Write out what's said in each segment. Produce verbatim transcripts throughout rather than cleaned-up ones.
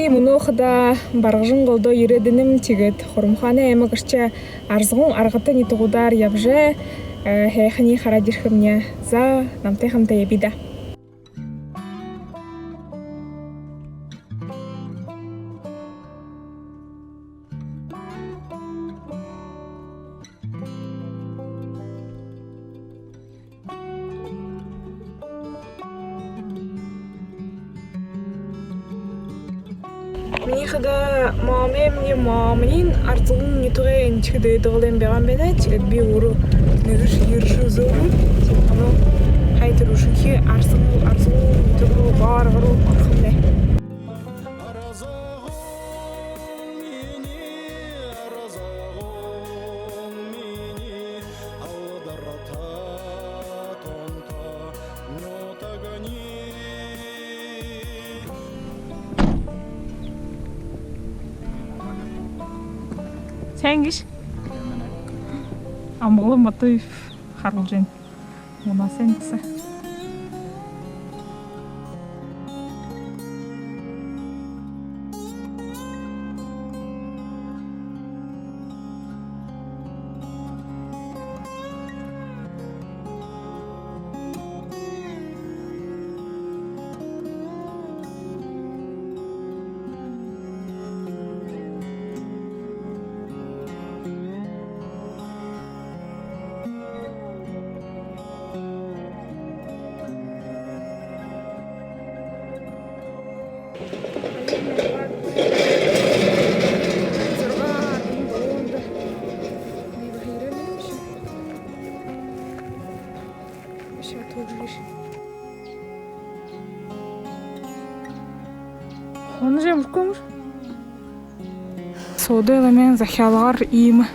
Мүнөө хадаа Баргажан голдоо ерээд байнам, тиигээд Хурамхаанай аймаг гаража, Арзагун, Аргата нютагуудаар ябажа, э, һайханиие хараад ерэхэмни. За, намтай хамта ябая даа. Минии хадаа мамамни, мамамни Арзагун нютагай энэ тээшэ дээдэ голой байгаа юм байна. Тиигээд би өөрөө нэгэшье ерэжэ үзөөгүй. Тиигээд мүнөө хаяа түрүүшынхиеэ Арзагун, Арзагун нютаг руу, Баргажан руу орохомнай. Сайн гүш? Амгалан Батуев харуулжа байна. Манай сайн таса. Хонжо мүркөмөр. Суудай ламын захяалгаар иимэ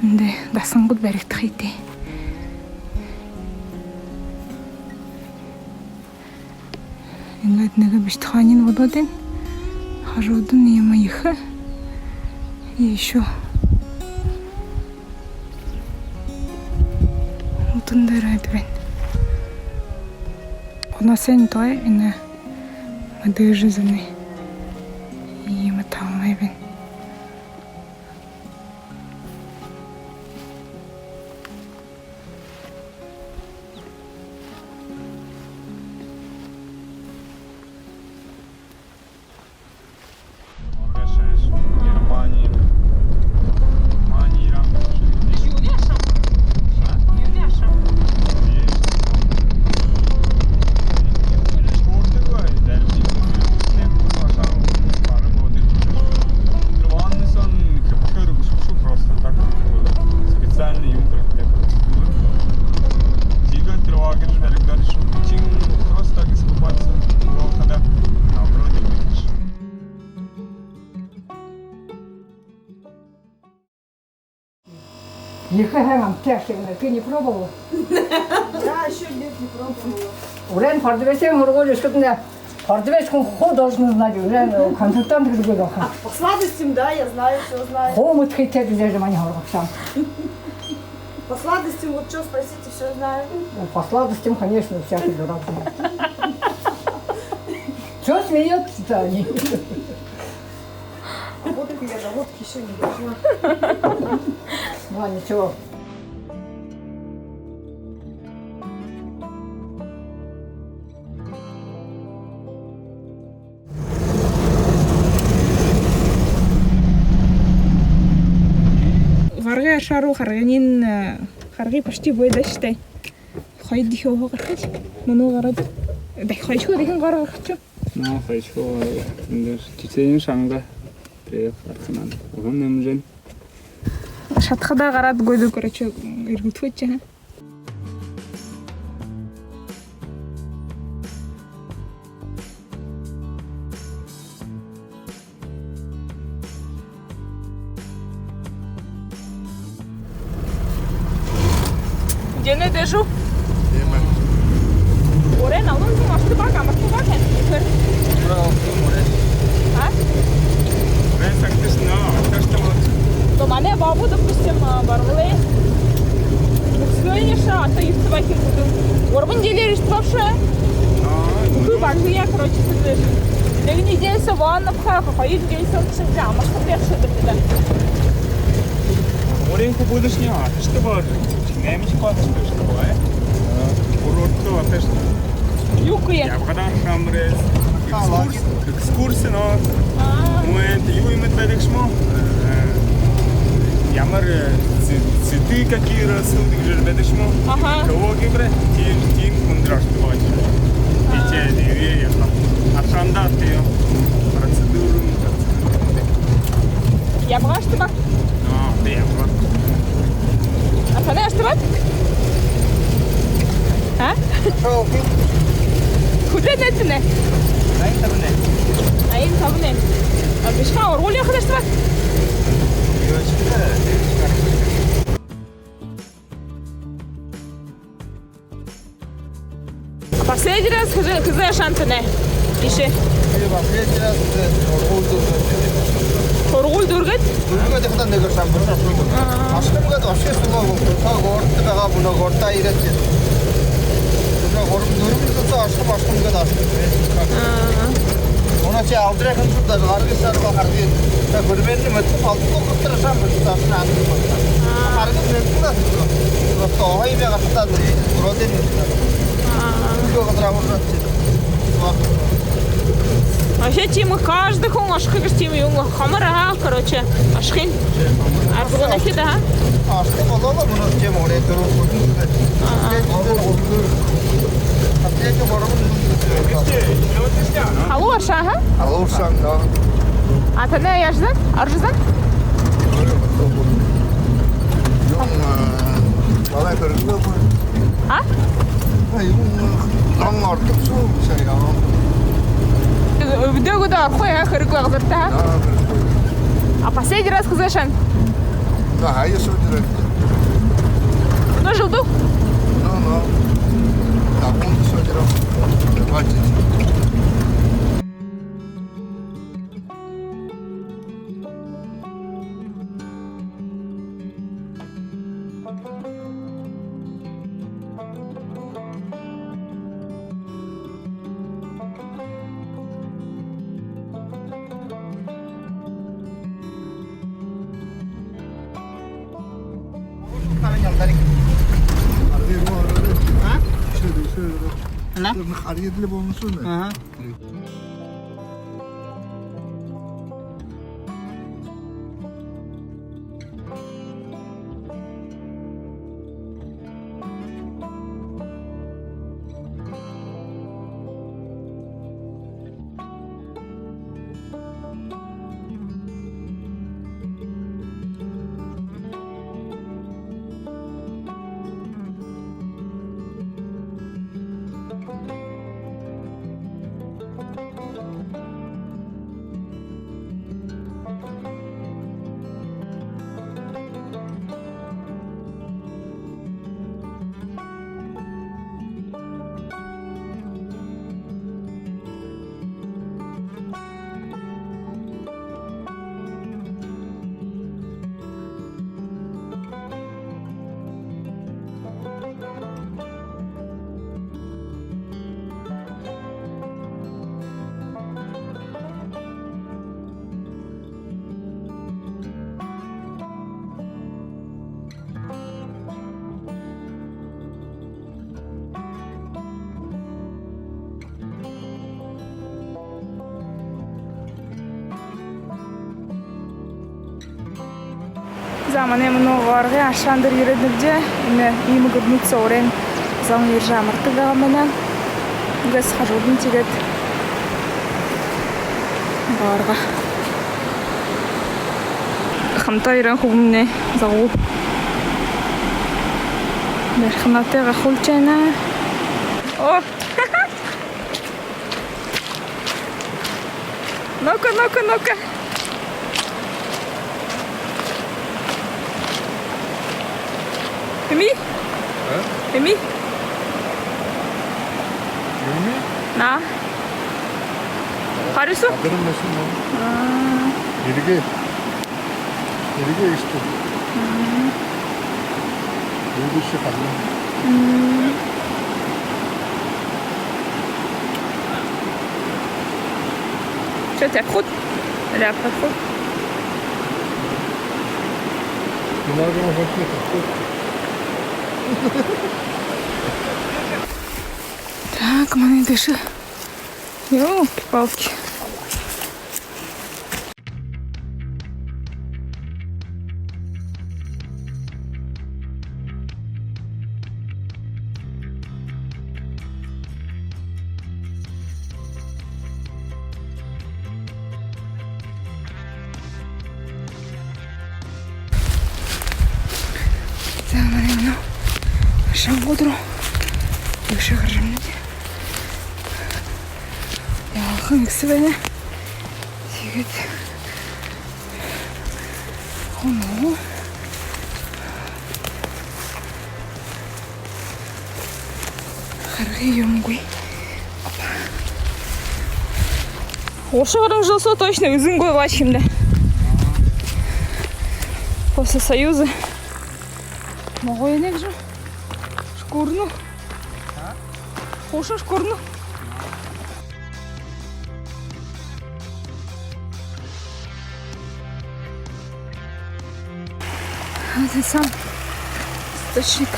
эндэ дасангууд баригдаха ёһотой. Иигээд нэгэ бэшэ тухайнь бодоод байна. Хажуудань иимэ ехэ. И ещё алтан дээрэ айда байна. Манай сайн таа энэ мэдээжэ зоной иимэ талмай байна. Специальный юм только. Тиигээд тэрэ лагерь баригдаад шуу. Чин просто так искупаться. Плохо, да? Наоборот, любишь. Ехэ һайн амттай ашыгна. Ты не пробовала? Я ещё нет, не пробовала. Уран Пордовикын һургуули эсэхэдэнь Пордовик хүн хуу должен знать, уже консультант гэдэг байгаа. А, по сладостям, да, я знаю, всё знаю. Хуу мэдэхэ ёһотой, бидэ жаман хоргоцсон. По сладостям вот чё спросите, всё знаю. Ну, по сладостям, конечно, всякий дурак знает. Чё смеётся-то они? А водку я, до водки ещё не дошла. Ну, а ничего. Гаргын ашаар руу, Харгын, э, Харгы почти бэдэ шуу даа. Хоёр дахин уһа гарахаш. Мүнөө гараад. Дахин хоёрдохи дахин гаргахаш. Ну, хоёрдохи эндэ тэтэн шанга. Тэрэ гарахань уһан нэмжэн. Шатахадаа гараад гү даа, короче, эргэлдэхэгүйш, ха? Дэнэ дэжу. Дэмэ. Уран олон зон ошодог ба, амардаг ба, тань. Уран олон зон уран. А? Уран сагташна, аташтаа. То манай бабу, допустим, а, баргалай. Бүхсгөөниша, а то юутэй бахим бүдүн. Урбан жилээр ишт вообще. А, бүхы ну. Багы я, короче, сыдэр. Нэгэн недель соо ванна абаха, хоёр недель соо шэнжэ амарха гэжэ шиидээбди даа. Өөрынгөө будущее, а, что важно? Нэмэжэ класс, что ли? Курорт, то, опять же. Юугээ? Ябахадаа хамрес. Экскурс-, экскурсия, но. Аа. Мүнөө юу юм байдаг шму? Э, ямар, э, цве-, цветы какие растут, где же байдаг шму? Аха. Экология, бля, тиим, тиим хүндэр ашта баажа. Аа. Эти деревья, там, ашандаа тиим процедуру, процедуру. Ябааш та ба? Аа, би ябаа. А танай ашта ба? А? Хэдэн наһатайнай? Наян табан. Наян табан. А бишыхан һургуули ябахада ашта ба? Ёшка, ёшка. Последний раз хэзээ, хэзээ ошоһон танай? Иишээ. Би последний раз, э, һургуули дүүргээд. Һургуули дүүргээд? Дүүргээд ябахадаа нэгэ ошоһон бэшэ. Аа. Ашахам гээд вообще суугаа. Тоо городто байгаа, мүнөө городто ерээд. Мүнөө гурбан, дүрбэн жэл соо ашахам, ашахам гээд ашахам. Аа. Мүнөө ши алдараа хэншүү, даже гаргы шарба харгы. Та гүрбэнни мэт палдуу хатар шам бэшэ, ташна анды бэшэ. Аа. Харгы мэт даа. Просто ой, бяга хатан, гүрөөдэй мэт даа. Аа. Юу хатар амаржа. Вообще тиимэ, каждый хүн ошохо гэжэ тиимэ юм, хамар, аа, короче, ошохын. Аргагүй нахи даа, аа? Ашахада болоо, мүнөө тиимэ орой дүрбэн хүн. Аа. Последний гурбан хүн. Халуун ошоо, аа? Халуун ошоо, да. А танай яажа? Оржо? Юун, э, балай көргөө. А? А, юун, зон ордог шуу, сая. Үбдөө гү даа, орохгүй, а, хэрэггүй газарта, а? Да, хэрэггүй. А последний раз хэзээ ошоһон? Да, һая соо ерээд. Мүнөө жэлдэ? Ну, ну. Да, мүнөө соо ерээд. Хватит. Ана? Ага. За, манай мүнөө Горгын аршаан дээрэ ерээбди. Энэ иимэ грибница оройн зон ерэжэ амардаг байгаа манай. Иигээд хажуудань тиигээд Горго. Хамта ерэһэн хүбүүмни зогоо. Мэрхэнэтэйгээ хулчана. О! Ну-ка, ну-ка, ну-ка. Эми? А? Эми? Эми? На. Харюусу? Адарын машина. А. Эргээ. Эргээ иштэ. Мгм. Будущее харна. Мм. Что, тебя обход? Или обход? Так, мы дальше. Ёлки-палки. За, манай мүнөө шангууд руу тиигэжэ гаража байна. Яахан ехэ байна. Тиигээд хоноо. Харгы юумэгүй. Гуша гаран жэл соо точно эзэнгүй байха юм даа. После Союза. Могойныг же шкурну. Гуша шкурну. Вот и сам источник.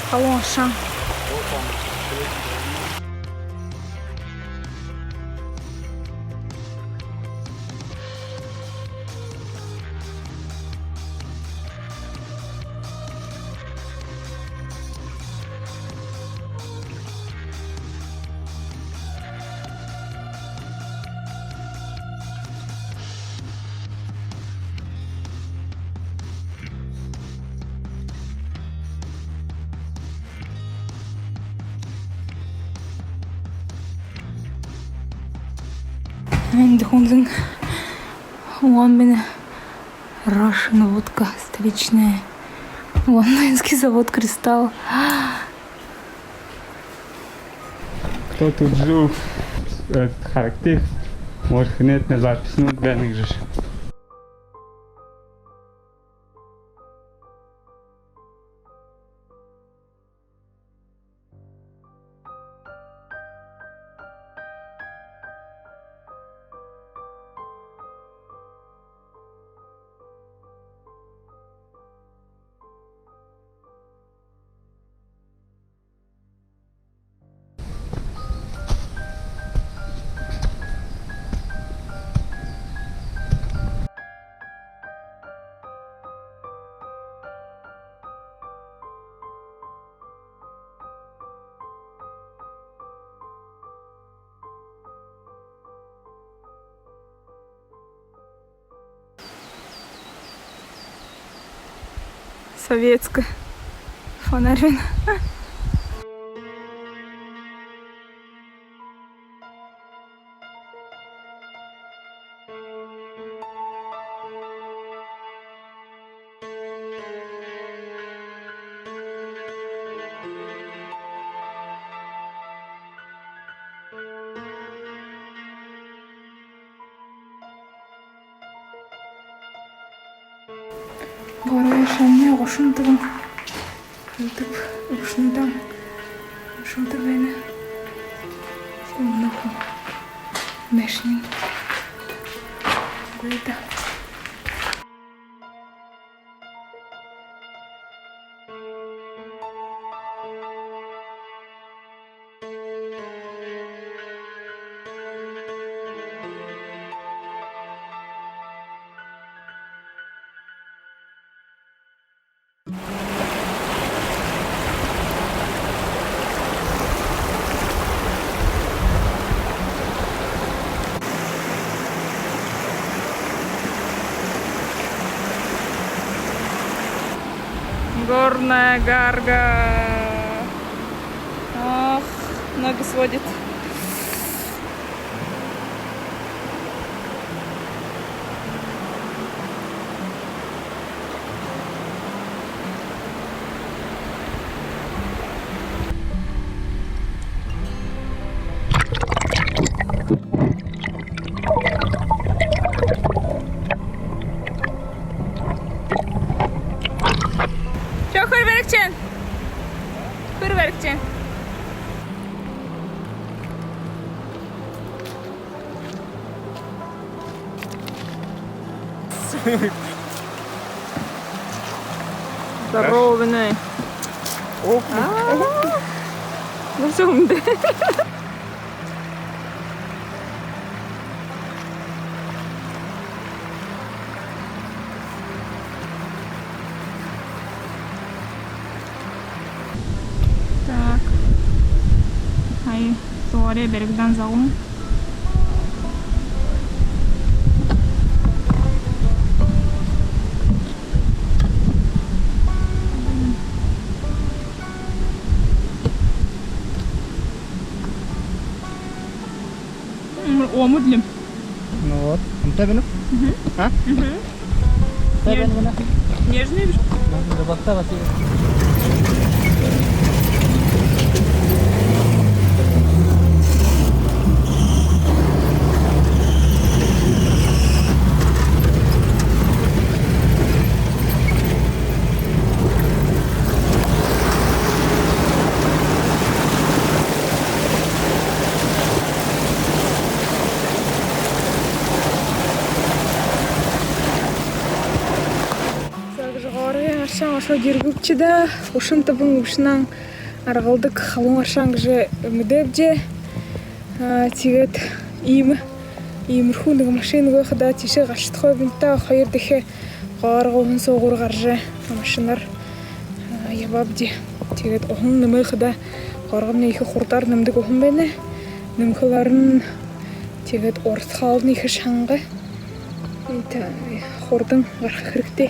Халуун шан. Эндэ хүнзэн угаан байна. Russian водка столичная. Улаан-Удынский завод «Кристалл». Кто тут жил, этот, харагты, может, хэнэйтнай записьнууд байна гэжэ. Советская. Фонарь вон. Горой шамнай гушан табан. Хэлдэг, үбшэн дам. Шүлдэг байна. Мүнөөхи мэшнин. Гуйда. Горная гарга. Ох, ноги сводит. Чё, хэр баригчэн? Хэр баригчэн? Здорово, Винай. О, а, ну всё, умде. Так. Ай, суугаарай, бэргэдэнь загаан. М, омыт лэ. Ну вот. Амтай байна? Мгм. А? Мгм. Амтай байна гү? Нежный. Рыбакта Василий. За, гэжэ гооргой гаршаан ошоод ерэбэбди даа. Гушан табан үбшэнһөө аргалдаг халуун гаршаан гэжэ мэдээбди. А, тиигээд иимэ, иимэрхүү нэгэ машина байха даа, тиишээ гаршадахаа бэнтэ, хоёрдохи гооргой уһан соогуур гаража, машинаар, а, ябаабди. Тиигээд уһан нэмэхэ даа, гооргомни ехэ хурдаар нэмэдэг уһан байна. Нэмэхэ лэ орон, тиигээд урасхаалынь ехэ шанга. Эндэ хурдан гараха хэрэгтэй.